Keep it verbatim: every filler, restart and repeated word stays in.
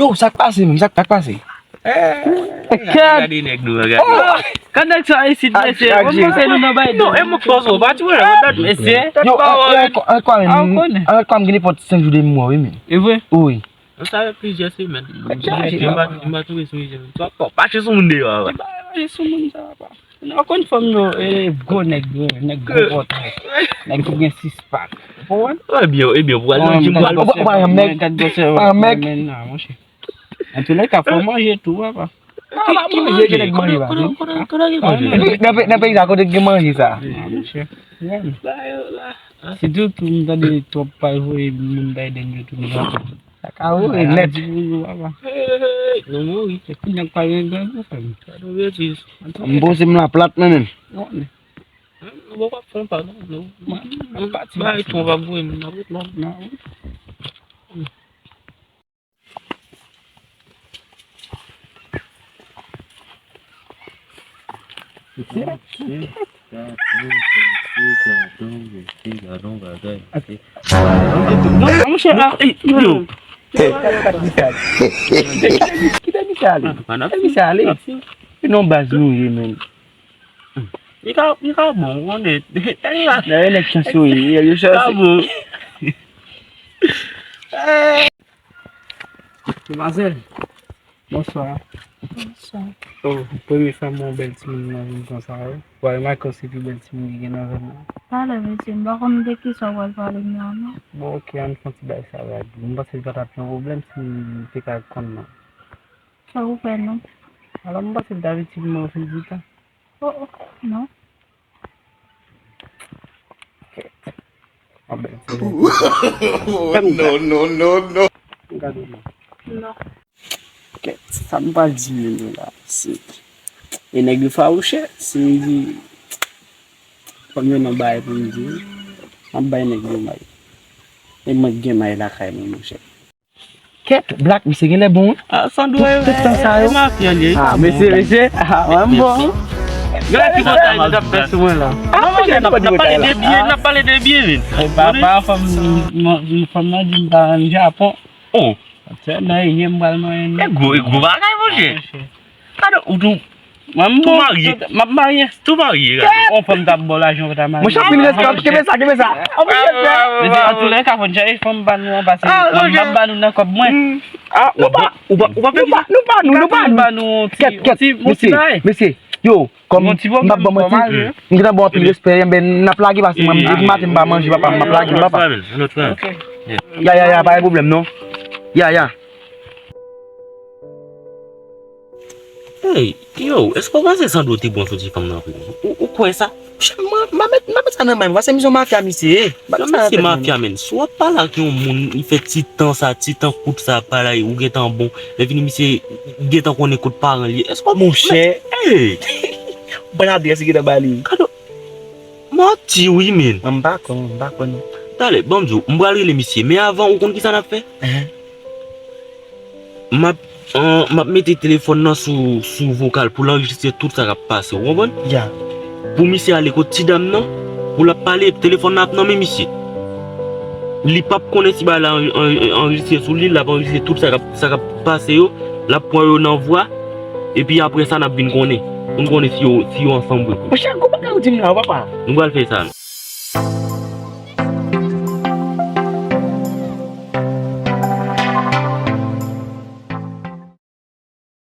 Oh, sa k pase menm? Sa k pase? Gade nèg nou an, gade. Kan nèg sa isit, mesye, mwen panse nou nan bay. Non, e mwen k fòse w, pa ti wè la, gade mesye. Yo, an kwa menm, an kwa m gen nenpòt senk jou de mwa, wi, men. E vre? Wi. Sa fè plizyè semèn. Mwen pa, mwen pa tonbe sou misye. Bon, mache sou moun deyò a, wi. Mache sou moun sa, papa. Ou konn fanm yo, e, gwo nèg yo, nèg gwo pòtre. Nèg ki gen sis pak. Ou konprann? Ebyen, ebyen, ou pral nan jim, ou pral. Ou pa yon nèg. Ou pa yon nèg. Antouka, fò manje tou, papa. Ki manje? Gen nèg manje, pa vre? Nan peyi sa, kote gen manje sa? Sitou tou m tande twòp pral voye moun bay dènye tou m Sa ka roule nèt. Di pou yo, papa. Nou mouri. Se kounye a k pa gen gran pou fè m. Sa nou betiz. M poze m la plat nan men m. Nou poko ap fè yon pa non. Nou bay twon pa voye moun nan wout non. Monchè, ah, ey, yo. Kite misye ale. Kite misye ale. Se nan baz nou ye, men. Li ka, li ka bon, ou konnen. Nan yon nèg chans yo ye, yo chans. Li ka bon. Demwazèl, bonswa. Bonswa. Oh, premye fwa m wè yon bèl timoun nan vil konsa, wi. Ou pa remake se pi bèl timoun ki gen nan vil la? Talè, mesye, m pa konn de kisa w pral pale m la, non. Bon, ok, ann fè yon ti bagay sa, gade. M panse li pa t ap yon pwoblèm si m te ka konn non. Sa ou fè non? Alò, m panse l ta viktim nan yon fil di tan. Oh, oh, non. Anben, se... Non, non, non, non. Gade non. Non. Kèt, sa m pral di menm la, se, e nèg yo fawouchè, si m di, fò m jwenn yon bagay pou m di, m ap bay nèg yo may. E mwen k gen may lakay mwen, monchè. Kèt, Black, misye genlè bon, wi. Ah, Sandro, tout tan sa yo. Mafya li ye. Ah, mesye, mesye. Ah, mwen m bon. Gade ki bagay nou t ap fè sou mwen la. Ah, monchè, n ap pale de byen, n ap pale de byen, men. Papa, fanm, fanm nan di m pa ann Japon. Oh. Aktyèlman, e yen m pral manyen. E gwo, e gwo bagay, monchè. Gade, ou tou, mwen m tou marye. M ap marye. Tou marye, gade. On fanm t ap ba w lajan, ou ta marye. Monchè, anpil respè, kenbe sa, kenbe sa. Anpil respè. Mesye, antoulèka, fò n chache fanm pa nou an, paske mwen m ap ba nou nan kòb mwen. Ah, ou pa, ou pa, ou pa fè kisa? Nou pa nou, nou pa nou. Ba nou on ti, on ti, on ti bagay. Mesye, yo, kòm m p ap ba w manti, m gentan ba w anpil respè, enben n ap lage, paske mwen, depi maten m pa manje, papa, m ap lage, papa. Ya, ya, ya, pa gen pwoblèm, non. Ya, ya. Hey, yo, èske w panse Sandro te bon sou ti fanm nan vre? Ou, ou kwè sa? Mwen, m pa met, m pa met sa nan may mwen, paske misye yon mafya misye ye. M pa met sa nan tèt mwen. Misye mafya, menn. Si w ap pale ak yon moun, li fè ti tan sa, ti tan kout sa, pale, ou gentan bon. Lè fini, misye gentan konnen kot paran l ye. Èske w... Monchè. Hey! Ban adrès li gentan ba li. Kado. Manti wi, menn. Mwen, m pa kwè, m pa kwè non. Talè, ban m di w, m pral rele misye, men avan, ou konn kisa n ap fè? M ap, an, m ap mete telefòn nan sou, sou vokal pou l anrejistre tout sa k ap pase, ou konprann? Ya. Pou misye ale kot ti dam nan, pou l ap pale, telefòn nan ap nan men misye. Li p ap konnen si bagay la an, an, anrejistre sou li, l ap anrejistre tout sa k ap, sa k ap pase yo, l ap pran yo nan vwa, epi apre sa n ap vin konnen. Pou n konnen si yo, si yo ansanm vre. Monchè, gwo bagay ou di m la, papa. Nou pral fè sa.